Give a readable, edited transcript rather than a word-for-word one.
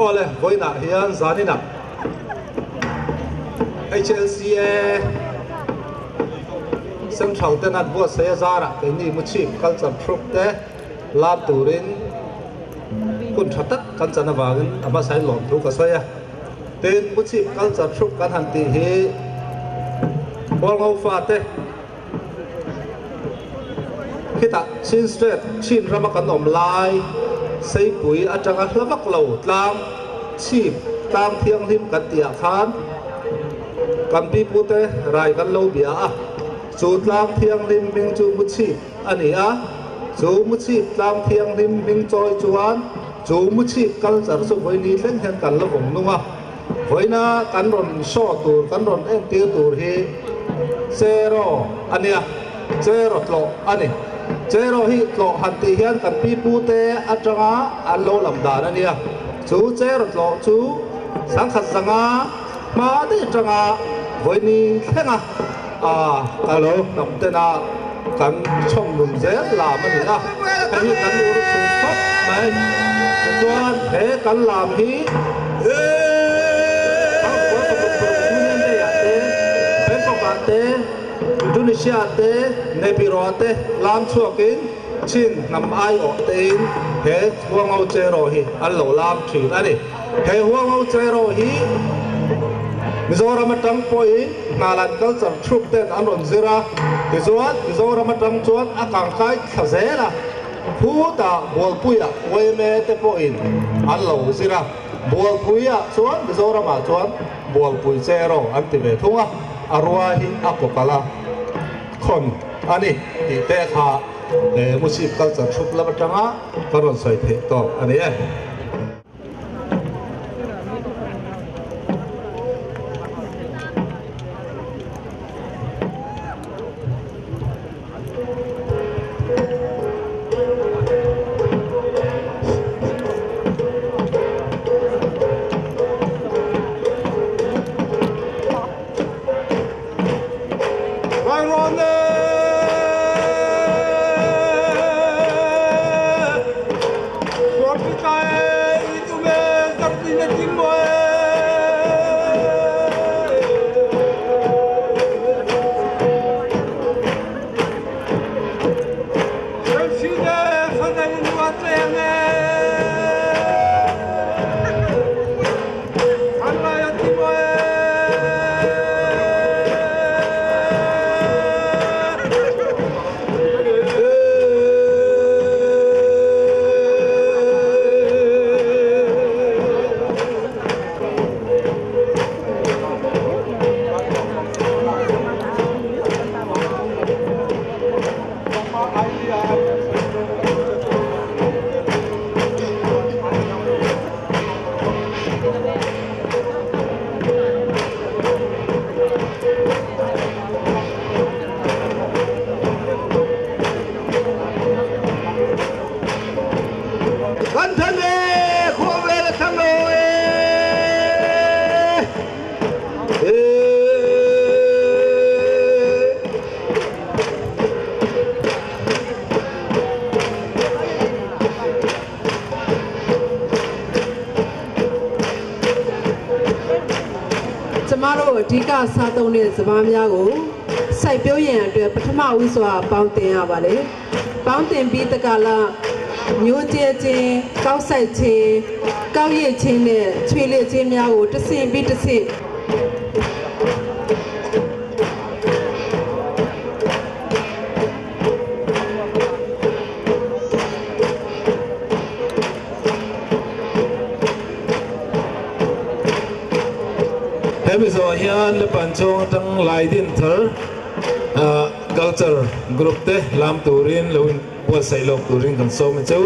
Awle, vawiinah hian zaninah HLCA Central ten an buatsaih a zarah keini Muchhip Culture Troupe te lam turin hun tha tak kan chan avangin a hmasain lawmthu ka sawi a. Tin, Muchhip Culture Troupe kan han tih hi Hualngo fate Khitah Chin State, Chin rama kan awm lai, Seipui atanga hla vak lo tlang chhip, tlang thianghlim kan tihah khan kan pipute rai kan lo bia a. Chu tlang thianghlim hming chu Muchhip a ni a. Chu Muchhip tlang thianghlim hming chawi chuan chu Muchhip culture chu vawiini thleng hian kan la vawng nung a. Vawiina kan rawn show tur, kan rawn entir tur hi Cheraw a nia, Cheraw tlawh a ni. Cheraw hi tlawh han tih hian kan pi pute atanga an lo lam dan a nia. Chu Cheraw tlawh chu sangkhat zanga hma daih atanga vawiini thlenga ka lo hnam tena kan chhawm lum zel lam a ni a. Hei hi kan ur chhun khawp mai. Tichuan he kan lam hi Union Day ah te, Bangkok ah te, Indonesia ah te, Naypyidaw ah te lam chhuakin Chin hnam aiawh tein he Huangho Cheraw hi an lo lam thin a ni. He Huangho Cheraw hi Mizoram atang pawhin Hnalan Culture Troupe ten an rawn zir a, tichuan Mizoram atang chuan a kangkai thla zel a. Khutah Bualpuia yma te pawhin an lo zir a, Bualpuia chuan Mizoramah chuan Bualpui Cheraw an ti ve thung a, a rua hi a kawkalh a khawn a ni tih te kha Muchhip culture thup lam atanga ka rawn sawi theih tawk a ni e. Kan than e, khuavel a thang lo e. ကျမတို့အဓိကစားသုံးတဲ့စပါးများကိုစိုက်ပျိုးရန်အတွက်ပထမဦးစွာပေါင်းတင်ရပါတယ်။ပေါင်းတင်ပြီးတကလားမျိုးကျဲခြင်း၊ကောက်စိုက်ခြင်း၊ကောက်ရိတ်ခြင်းနဲ့ချွေလက်ခြင်းများကိုတစ်ဆင့်ပြီးတစ်ဆင့် Hemi zawh hian Lepan chhung atang Laidin thar Culture Group te lam turin lo inbuatsaih lawk turin kan sawm a chu.